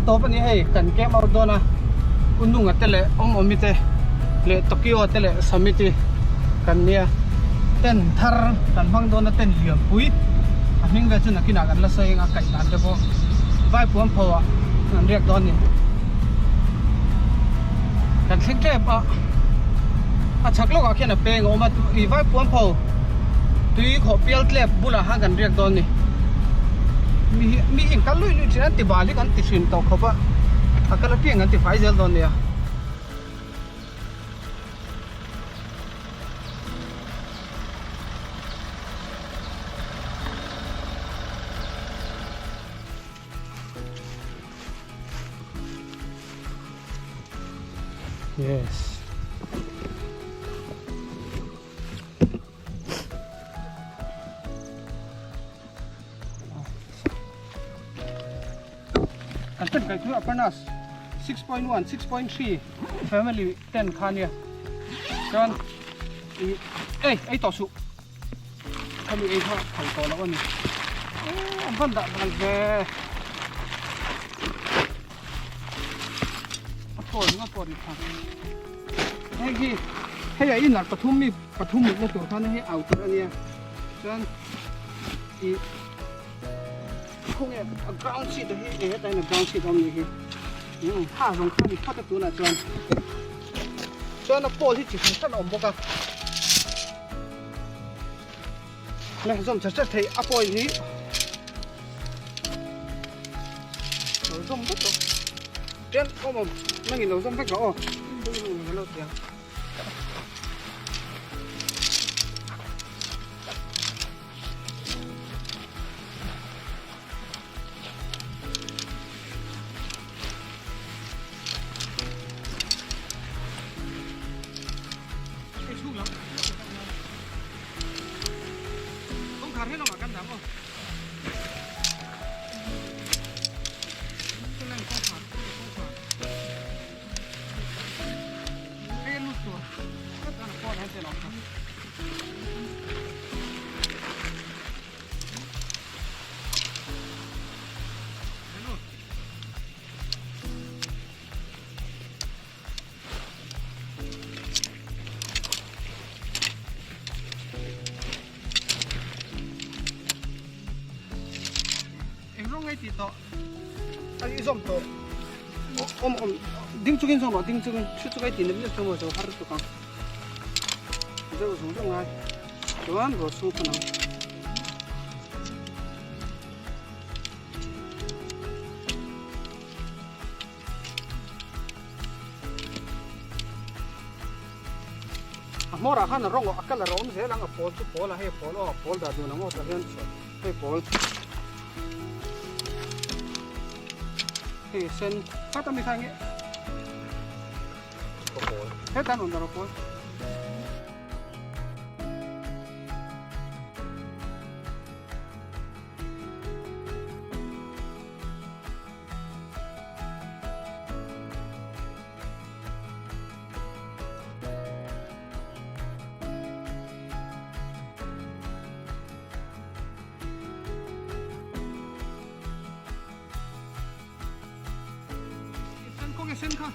tawp a ni hei kan camp out dawn a U Nunga te leh Awm Awmi te leh Tokyo te leh Samiti kan nia tent thar kan hmang dawn a tent lian pui a hming vel chu nakinah kan la sawi ang a kaih dan te pawh Vaipuam pho ah kan riak dawn a ni kan thleng tep a a chhak lawkah khian a peng a awm a ih Vaipuam pho tui khawh pial tlep bulah khan kan riak dawn a ni mi hi mi hi an kal luih luih thin a an ti bal hi kan ti thin tawh khawp a a kal apiang kan ti fai zel dawn nia. Yes. Kan tent kai chu Aparnas 6.1 6.3 family tent kha nia chuan i ei ei tawh suh khami ei kha phal tawh loh a ni an van dah bal ve a pawl ringawt pawh a nih kha hei hi hei a inlar pathum mi pathum mutna tur khan hei au tur a nia chuan i Khawnge a ground sheet hi eng hetah hian a ground sheet a awm nih hi umm kha zawng kha ni phawt a tunah chuan chuan a pole hi chi hran hran a awm bawk a nge zawm chat chat thei a pole hi lo zawm vek rawh chuan awm awm nangin lo zawm vek rawh aw lo ti ang. Eng rawng nge tih tawh a i zawm tawh awm awm ding chungin zawm rawh ding chungin thu chu kai tih nem nem chuan zo har tuk ang deuh zung zung ngai chuan rawh chhung khan ang a hmawrah khan a rawng a colour a awm zel ang a pawl chu pawl a hei a pawl aw a pawl dah dun ang aw tah hian hei pawl hei sen khat ami kha nge hetan awm dah pawl. Sen kha.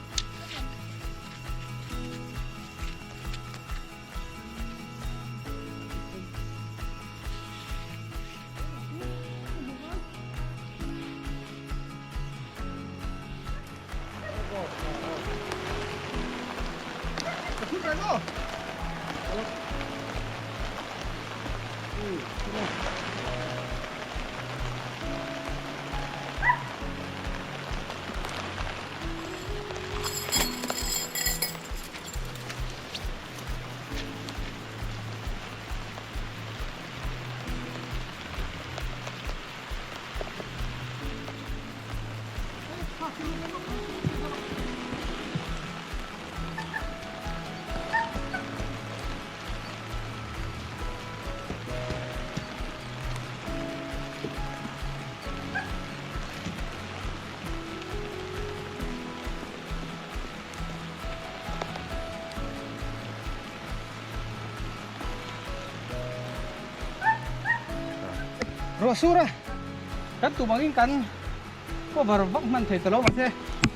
Ruah sur a kan tum angin kan. Cover vak hman thei ta lo mahse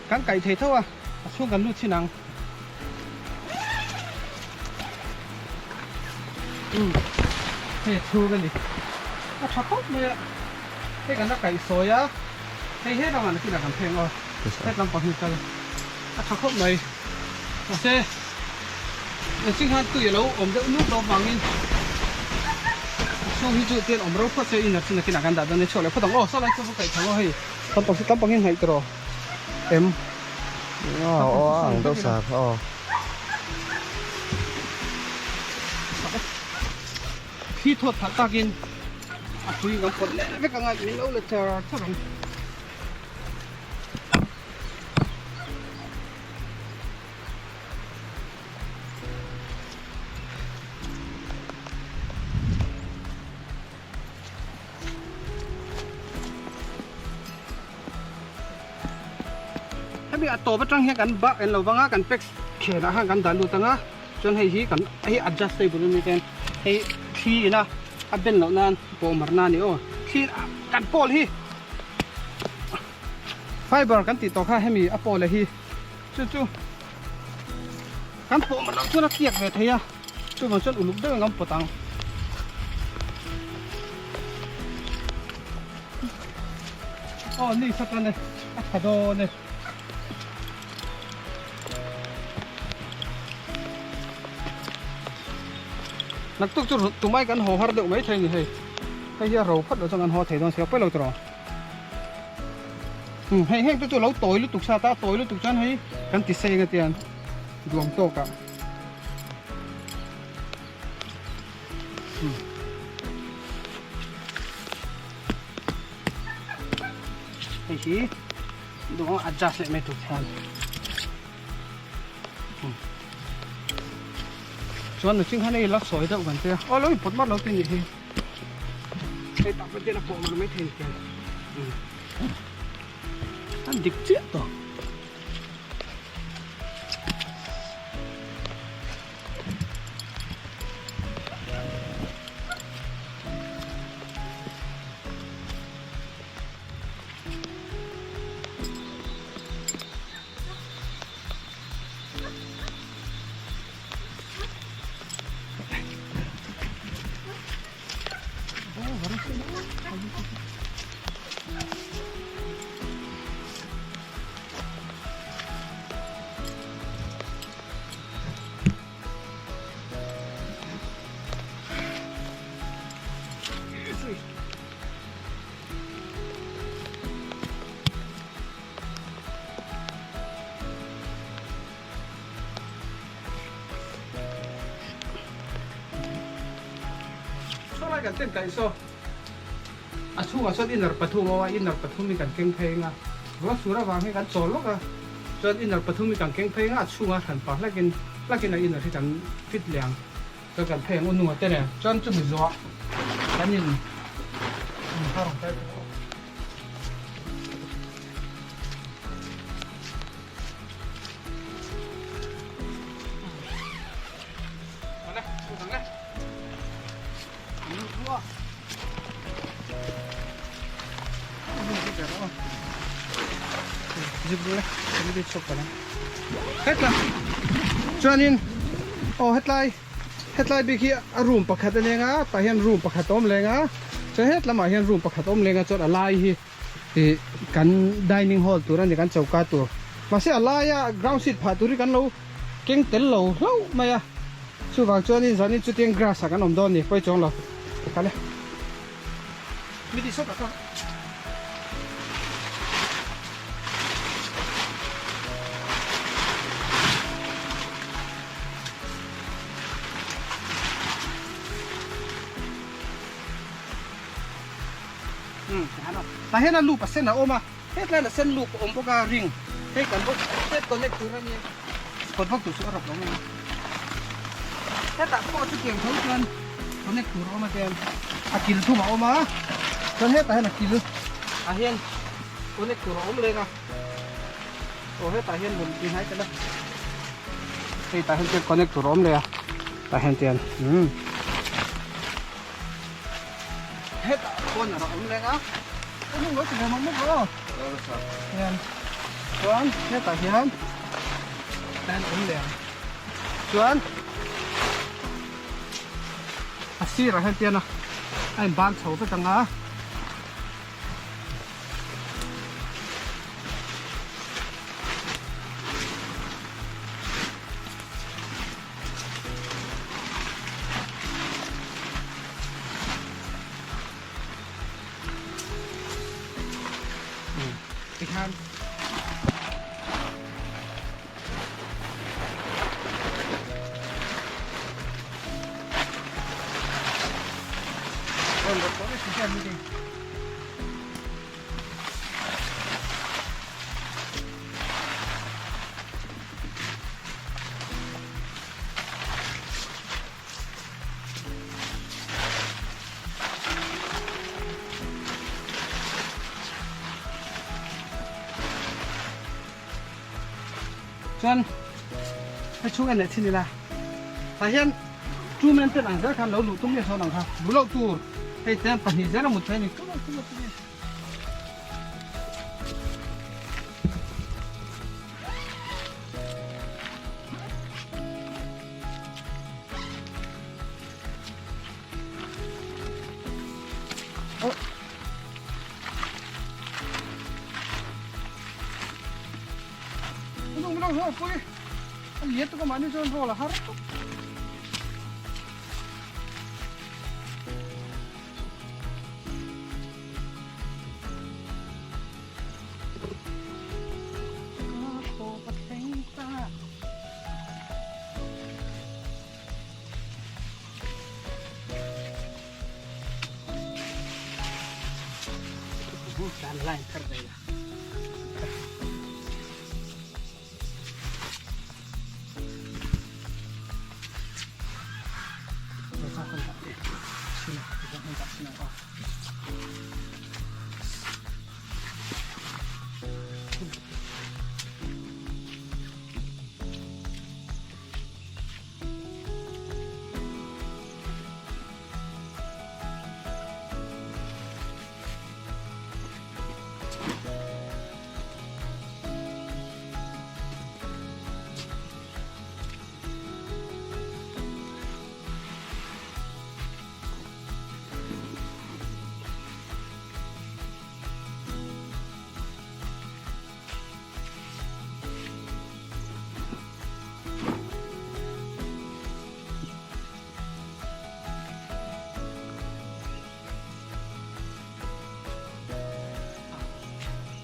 kan kaih thei tho a, a chhung kan lut chin ang. Umm hei a chhung a ni. A tha khawp mai a, hei kan la kaih sawi a, hei he lamah nakinah kan pheng aw, het lampang hi kal a tha khawp mai. Mahse engching khan tui a lo awm deuh nuk lo vangin a chhung hi chu tian awm ro phawt se inner chu nakinah kan dah dawn nia chhuak leh phawt ang aw saw lai chu va kaih thang aw hei lampang chu lampang hi ngaih tawh rawh em aw aw a ang deuh sar aw Thli thawt phah takin a tui kan pawt leh vek anga min lo la char char ang. Hemi a tawp atang hian kan bak en lo vang a, kan pack khenah khan kan dah lut ang a, chuan hei hi kan hei adjustable a ni ten hei thli ina a ben loh nan pawh mar na a ni aw thli kan pawl hi fiber kan tih tawh kha hemi a pawl hi chu chu kan pawh mar loh chuan a tliak ve thei a chuvang chuan uluk deuhin kan pawt ang. Aw ni satan e a tha dawn e. Naktuk chu tumai kan haw har deuh mai thei a ni hei. Hei hi a ro phawt loh chuan kan haw thei dawn si a pawi lo tawh. Umm hei heng te chu a lo tawi lutuk sa ta a tawi lutuk chuan hei kan ti seng a tiang duam tawk ah. Hei hi duh ang adjust leh mai tur chuan chuan nuching khan hei la sawi deuh kan tia aw lo inpawt mar lo te nih hi hei tak pawh hian a pawh mar mai thei tia an dik chiah tawh. Sawlai kan ken kaih saw a chhungah sawn inner pathum a awm a inner pathum hi kan keng phei anga ruah sur avang hi kan chawl lawk a chuan inner pathum hi kan keng phei anga a chhungah hran pah hlakin hlakin a inner hi kan fit leh ang. Chuan kan phei ang u nunga te nen chuan chumi zawhah kan in inhar ang tel bawk a. Awle, chhut ang le. An lut hnu a. Zip ru le, kan lut chhuak tawh ang. Hetla chuanin aw hetlai hetlai bik hi a room pakhat a leng a tah hian room pakhat a awm leng a chuan het lamah hian room pakhat a awm leng a chuan a lai hi ih kan dining hall tur a ni kan choka tur mahse a laia ground sheet phah tur hi kan lo keng tel lo hlauh mai a chuvang chuanin zanin chutiang grass ah kan awm dawn a ni pawi chuang lo kal e. Mi ti sawt a ka. Tah hian a loop a sen a awm a hetlai a sen loop a awm bawk a ring hei kan bawk set connect tur a nia kawt vak tur chu a rawp lo mai a hetah pawh chu tiang tho chuan connect tur a awm a chuan a kil thum a awm a chuan hetah hian a kil ah hian connect tur a awm leng a aw hetah hian rawn ti hnai tel a hei tah hian chuan connect tur a awm leh a tah hian chuan umm. Hetah pawn a awm leng a, ka hnung lo ti ve mawk mawk rawh aw. Hian chuan hetah hian tan awm leh ang chuan a sirah hian tian a a in ban chho vek ang a. Tikhan Chuan hei chhung en leh thin ila tah hian two men ten ang zel khan lo luh tum nge sawn ang kha luh loh tur hei ten pahnih zel a mut theih a ni.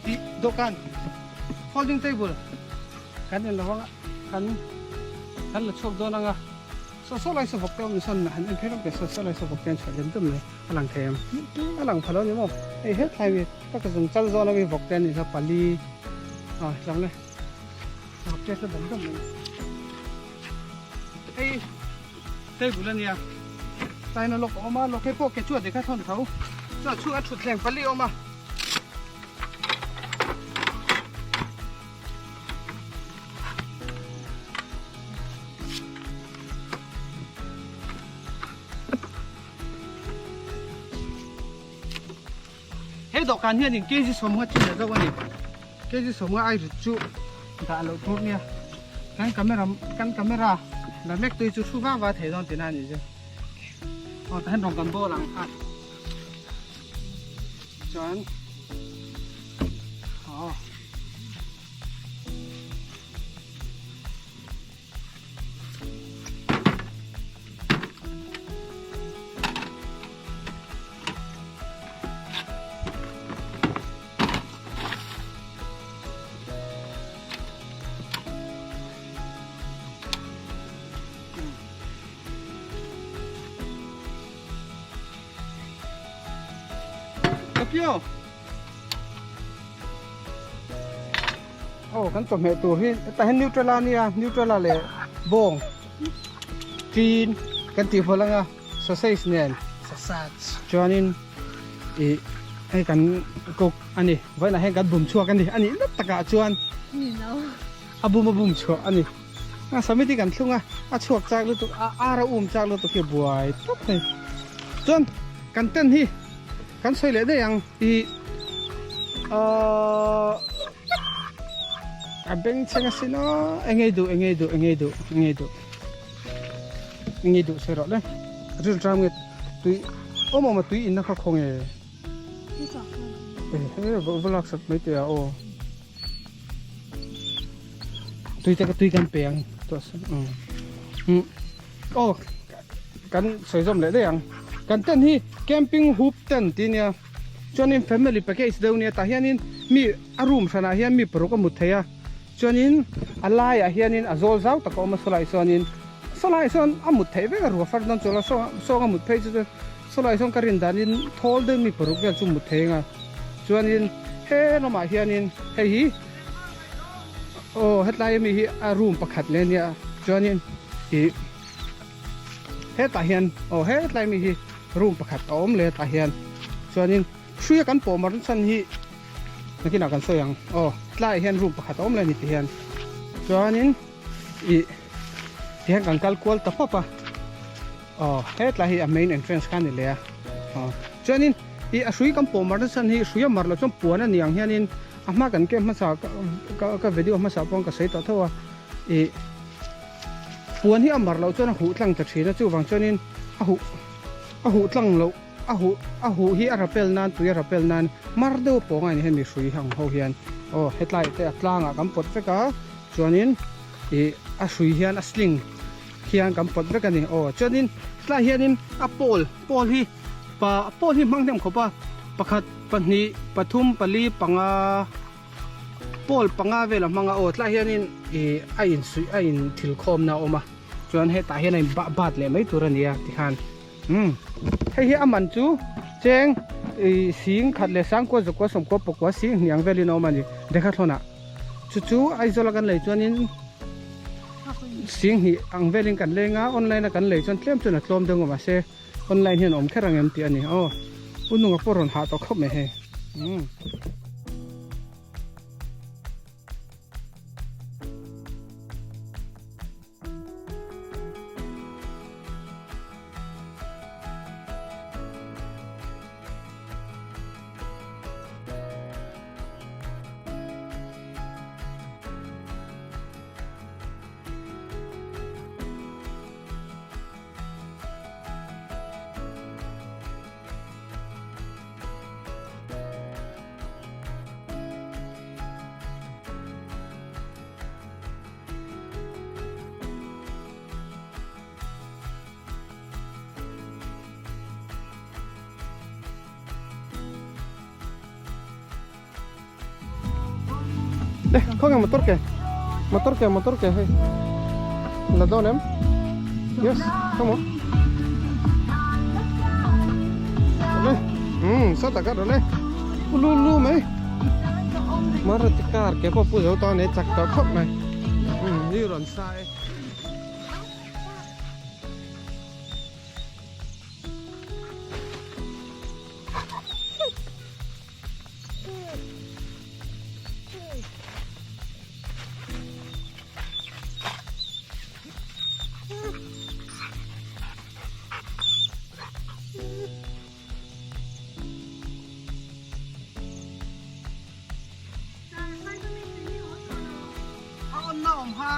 Tih dawhkan folding table kan en lo ang a kan kan la chhuak dawn ang a saw saw lai saw vawk te awm sawn han en phei rawk teh saw saw lai saw vawk te an chhuah lem deuh mai a lang thei ang a lang pha lo a ni maw hei hetlai mi taka zung chal zawn a mi vawk te an nih kha pali ah tlang le vawk te saw dam dam mai hei table a nia tlai na lawk a awm a lawk hei pawh ke chuan tikha thawn tho chuan chhungah thutthleng pali a awm a. He dawhkan hianin kg 50 chin leh zauh a ni. Kg 50 ai rit chu dah loh tur nia. Kan camera kan camera la mek tui chu thu vang vang thei dawn tihna a nih chu. Aw tah hian rawn kan bawl ang kha. Chuan aw. Tokyo Aw kan chawhmeh tur hi hetah hian Nutrela a nia Nutrela leh bawng tin kan tih hual anga sausage nen Sausage chuanin ih hei kan cook a ni vawiinah hian kan bum chhuak a ni a nih nat takah chuan Ni lo. A bum a bum chhuah a ni. A samiti kan thlung a, a chhuak chak lutuk a, ar a um chak lutuk hi a buai tawp mai. Chuan kan tent hi kan sawi leh daih ang ih. Ahh a bengchheng asin aw eng nge duh eng nge duh eng nge duh eng nge duh eng nge duh sawi rawh le a rilru ṭam nge tui awm awm a tui inna kha khaw nge e va lak sak mai teh a aw tui te ka tui kan pe ang tawh sawn umm aw kan sawi zawm leh daih ang kan tent hi camping hoop tent tih ania chuanin family package deuh ania tah hianin mi a room hranah hian mi paruk a mut thei a chuanin a laiah hianin a zawl zau tak a awm a sawlaiah chuanin sawlaiah chuan a mut theih vek a ruah far dawn chuan sawng a mut phei chu chuan sawlaiah chuan ka rin danin thawl deuh mi paruk vel chu mut thei ang a chuanin he lamah hianin hei hi aw hetlai ami hi a room pakhat leh ania chuanin ih hetah hian aw hetlai mi hi room pakhat a awm leh tah hian chuanin hruia kan pawh mar chhan hi nakinah kan sawi ang aw tlaiah hian room pakhat a awm leh a ni ti hian chuanin ih tihian kan kal kual ta pawp a aw hetlai hi a main entrance kha a ni leh a aw chuanin ih a hrui kan pawh mar chhan hi hrui a mar loh chuan puan a ni ang hianin a hma kan kem hmasa ka video hmasa pawh ka sawi tawh tho a ih Puan hi a mar loh chuan a huh tlang ta thin a, chuvang chuanin a huh a huh tlang loh a huh a huh hi a rapel nan tui a rapel nan mar deuh pawng a ni hemi hrui ang ho hian aw hetlai te a tlangah kan pawt vek a chuanin ih a hrui hian a sling hian kan pawt vek a ni aw chuanin tlai hianin a pole pole hi pa pole hi hmang hnem khawp a pakhat pahnih pathum pali panga. Pawl panga vel a hmang a aw tlaiah hianin ih a insuih a in thil khawmna a awm a chuan hetah hian a in bah bat leh mai tur a ni a tikhan umm hei hi a man chu cheng ih sing khat leh sangkua zakua sawmkua pakua sing hnih ang velin a awm a ni Decathlon ah chu chu Aizawl a kan lei chuanin sing hnih ang velin kan leng a online a kan lei chuan tlem chuan a tlawm deuh a mahse Online hian awm kher ang em tih a ni. Aw, u nunga pawh rawn hah tawh khawp mai hei. Umm. Le khawnge motor ke motor ke motor ke hei la dawn em yes come on le saw taka rawh le lu lu mai maruti car ke pawh pu zo tawh a ni chak tawh khawp mai ni rawn sa e. A awnna awm ha.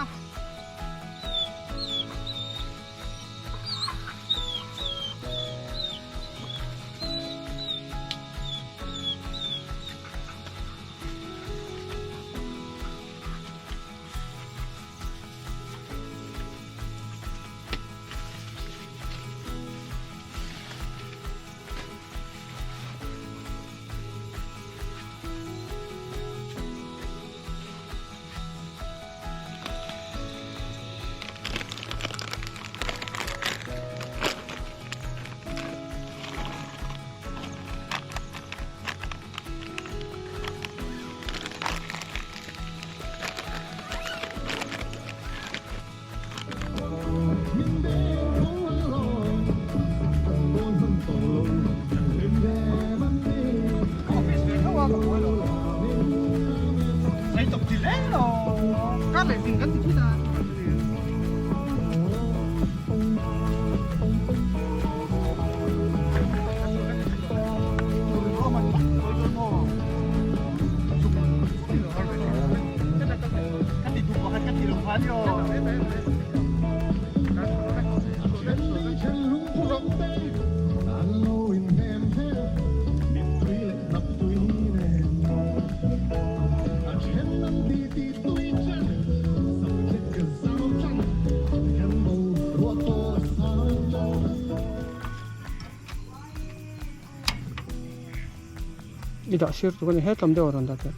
I dah sir tur a ni hetlam deuh a rawn dah teh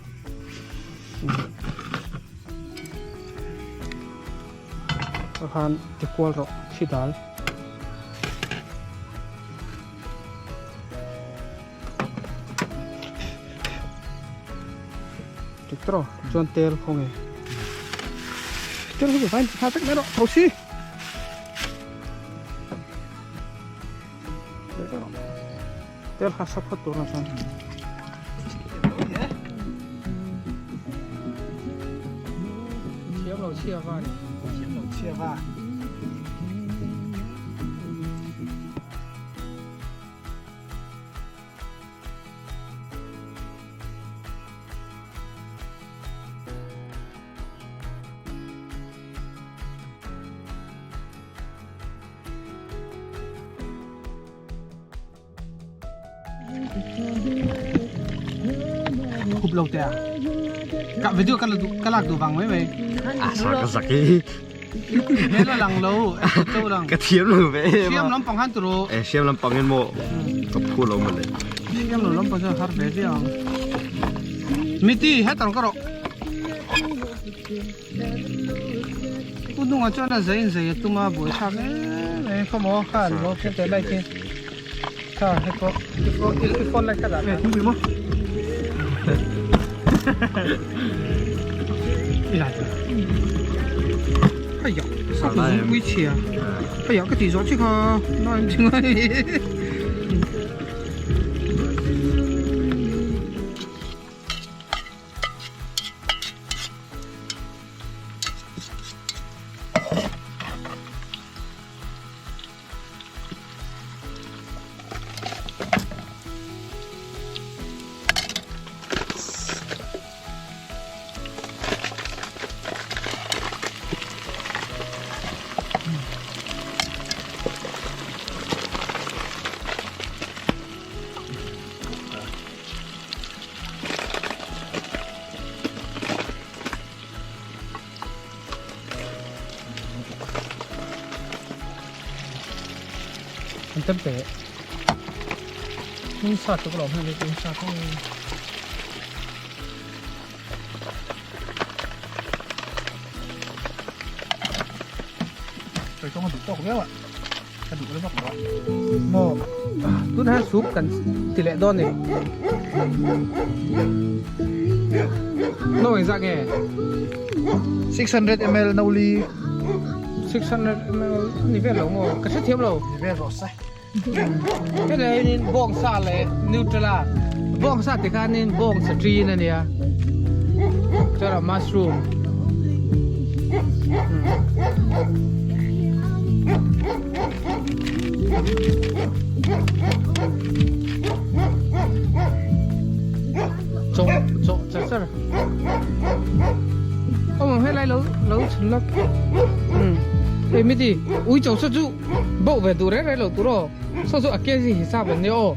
tah khan ti kual rawh thi dal. Dik tawh chuan tel khaw nge tel hi vain tha vek mai rawh tho si tel kha sap khat tur na chuan thiam lo chhia va ni thiam lo chhia va Khup lo te a ka video ka ka lak du vang mai mai a sa ka zak i he la lang lo to lang ka thiam lo ve thiam lampang han turu e siam lampang in mo ka phu lo male thiam lo lampang chu har ve viau miti hetar ka ro U hnungah chuan a zai in zai a tum a buai thlak em em khaw maw kha an lo thil teh lai khi kha hei pawh i phone lai kha dah ve thingpui maw i lai ta aiya sa tu zungpui chhia aiya ka tih zawh chi kha nai em thing ai An tem teh hming sa tuk lo hmel hi hming sa thung Tôi không có đủ tóc béo ạ. Ka duh vak lo a. Maw tun hian soup kan ti leh dawn ni. No engzah nge? 600 ml no li. 600 ml ni vel lo maw? Ka hrethiam lo. Ni vel rawh se. Heti hianin bawngsa leh Nutella bawngsa ti khanin bawngsa ṭin a nia chuan a mushroom chawh chawh char char awm ang helai lo lo chhun lawk hei miti ui cho saw chu Bauh ve duh reng reng lo tur aw, saw chu a kg hisap an nia aw.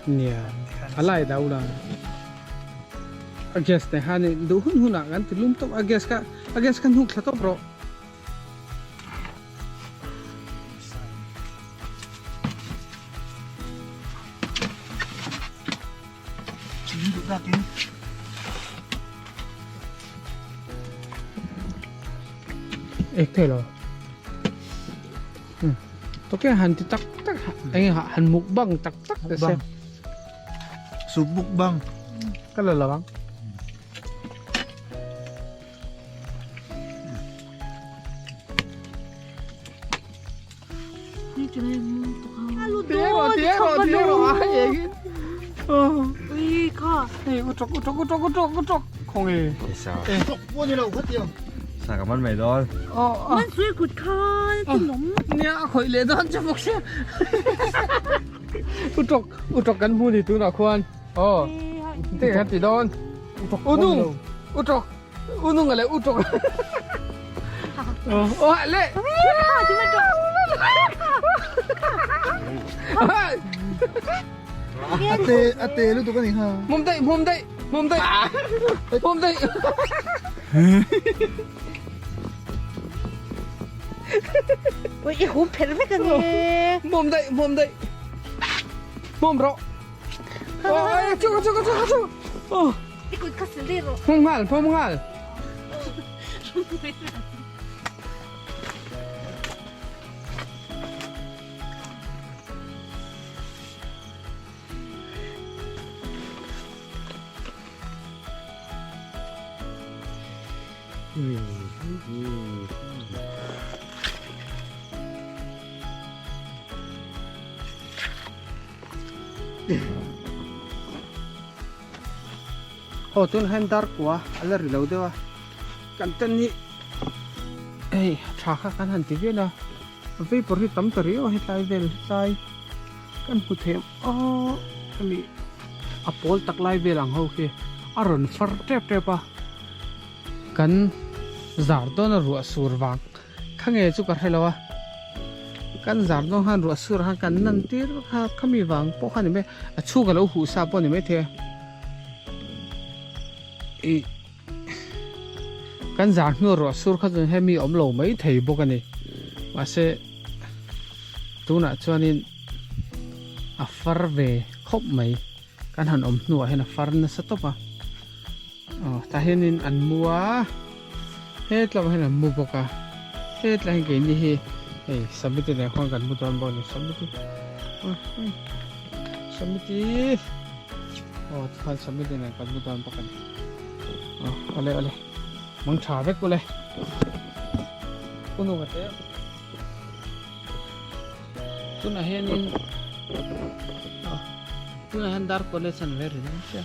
Nia, a lai dau la. A gas te han in duh hun hunah kan ti lum tawp a gas kha a gas kha hnuk thla tawp rawh. Ek thei lo toke han ti tak tak eng han mukbang tak tak te se soup mukbang ka la lo ang Sa ka man mai dawn. Man sui kut kha chu nawm. Nia a khawih leh dawn che bawk sia. Uṭawk uṭawk kan hmu ni tunah khuan. Aw. Te kan ti dawn. Unung uṭawk unung leh uṭawk. Aw le. A te a te lutuk a ni kha. Mum daih mum daih mum daih mum daih. Ui i hum phelh vek ang e. Mum daih mum daih. Mum rawh. Oi chuk chuk chuk chuk. Oh. I kut kha sil daih rawh. Mum nghal mum nghal. Aw tun hian dar kua a la ri lo deuh a kan ten hi hei tha kha kan han ti vial a vapor hi tam ta riau a hetlai vel hetlai kan hmu thei aw hemi a pawl tak lai vel ang ho khi a rawn far tep tep a kan zar dawn a ruah sur vang kha nge chu ka hre lo a kan zar dawn khan ruah sur khan kan nan tir kha khami vang pawh kha ni mai a chhung a lo huh sa pawh ni maithei a ih kan zar hnu a ruah sur kha chuan hemi awm lo maithei bawk a ni mahse tunah chuanin a far ve khawp mai kan han awm hnuah hian a far nasa tawp a aw tah hianin an mu a hetlaiah hian an mu bawk a hetlai hian keini hi hei samiti nen khuan kan mu dawn bawk a ni samiti samiti aw tikhuan samiti nen kan mu dawn bawk a ni aw awle awle mang tha vek ule ununga te. Tunah hianin tunah hian dar college an ve rin ang sia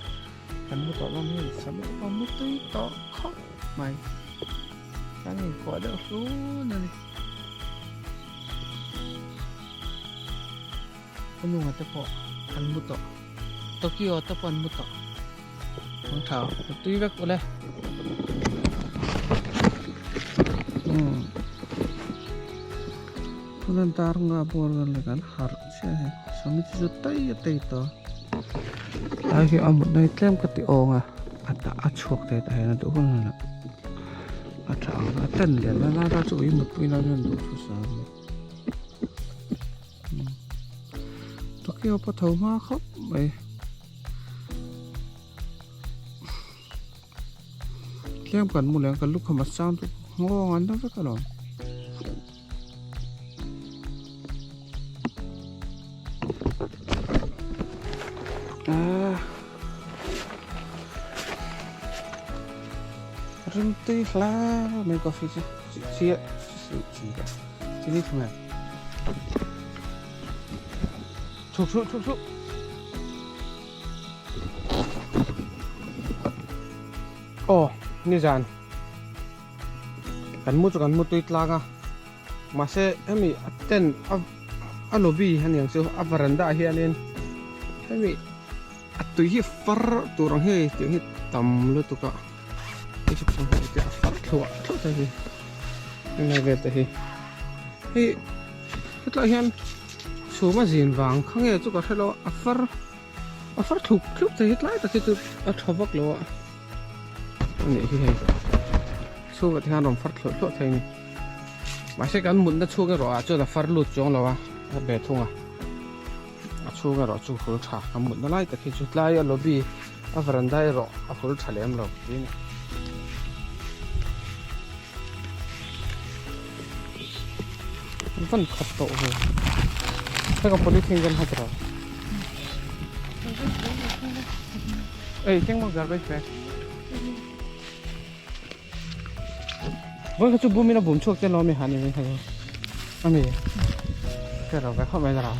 kan mu tawh dawn hi sam te pawh mu tui tawh khawp mai kan inkuah deuh hlun a ni ka nunga te pawh an mu tawh Tokyo te pawh an mu tawh ang tha mu tui vek ule umm Tunan tar nga bawr vel leh kan harh chiah a hei samiti chu tai a tei tawh a tlai hi a mut na hi tlem ka ti awng a a tah a chhuak thei tah hian a duh hun hunah a tha ang a ten lian na na chu ui mutpui nan hian duh thu sa a ni Tokyo pawh tho hma khawp mai. Tlem kan mu leh ang kan lukham a sang chu nghawng an la vek alawm. Ah. Rim tui hle mai coffee chu chi chi chi chi ni thung em. Chuk chuk chuk chuk. Aw nizan kan mu chu kan mu tui tlang a mahse hemi a tent a a lobby a niang chu a veranda ah hianin hemi a tui hi far tur ang hei tih hi tam lutuk a hei chu a far thluah thluah te hi heng vel te hi hei hetlai hian chhum a zin vang kha nge chu ka hre lo a far a far thluk thluk thei hi tlai tak hi chu a tha vak lo a anih hi hei chhungah te hian rawn far thluah thluah thei a ni mahse kan mutna chhung erawh ah chuan a far lut chuang lo a a be thung a a chhung erawh chu hul tha kan mutna lai tak hi chu tlai a lobby a veranda erawh a hul tha lem lo tih a ni. Van khat tawh ve hei ka polythene vel hma tawh ei keng maw garbage bag vawi kha chu bum in a bum chhuak te lawm i han in hei ami ka ro ve khawp mai la.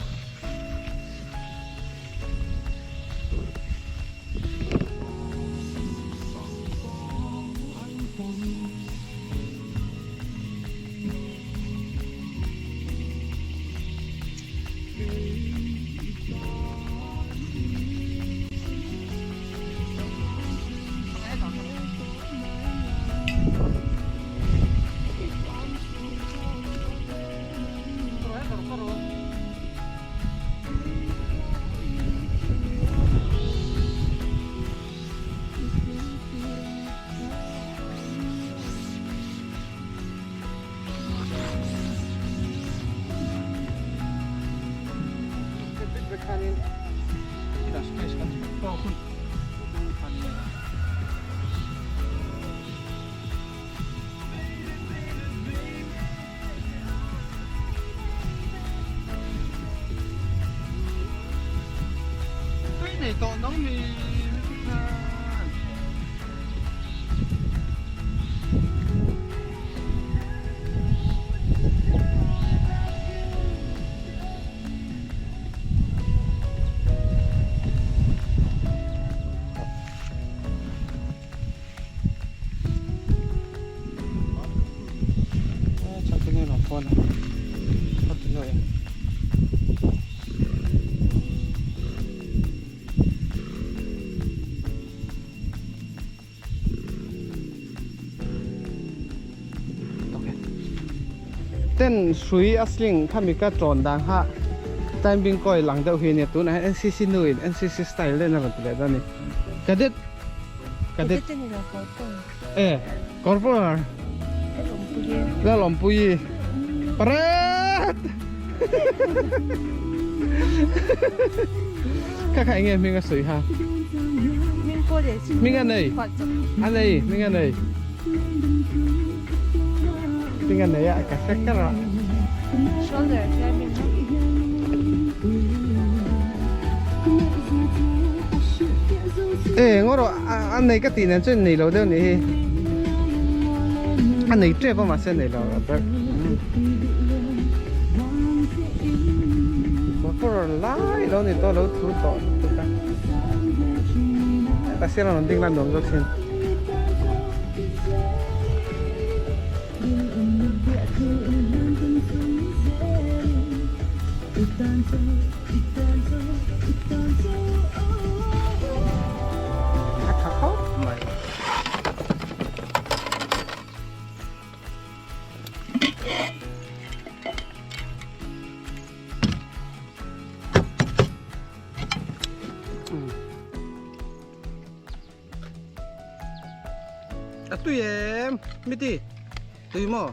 hun a ni. Tui nei tawh no mi khan. Ten hrui a sling khami ka tawn dan kha climbing kawi lang deuh hi a nia tunah hian N_C_C nu in N_C_C style deuhin a rawn ti leh dawn a ni cadet cadet e corporal Lalawmpuii parade kha kha enge hming a sawi kha hming a nei a nei hming a nei hming a nei a ka hre kher a e ngaw rawh a nei ka tih nen chuan nei lo deuh nih hi a nei tep a mahse a nei lo a ber motor lai lo ni tawh lo thu tawh lutuk a ta sir a rawn ding la nuam zawk thin. A tha khawp mai. A tui em? Miti, tui maw?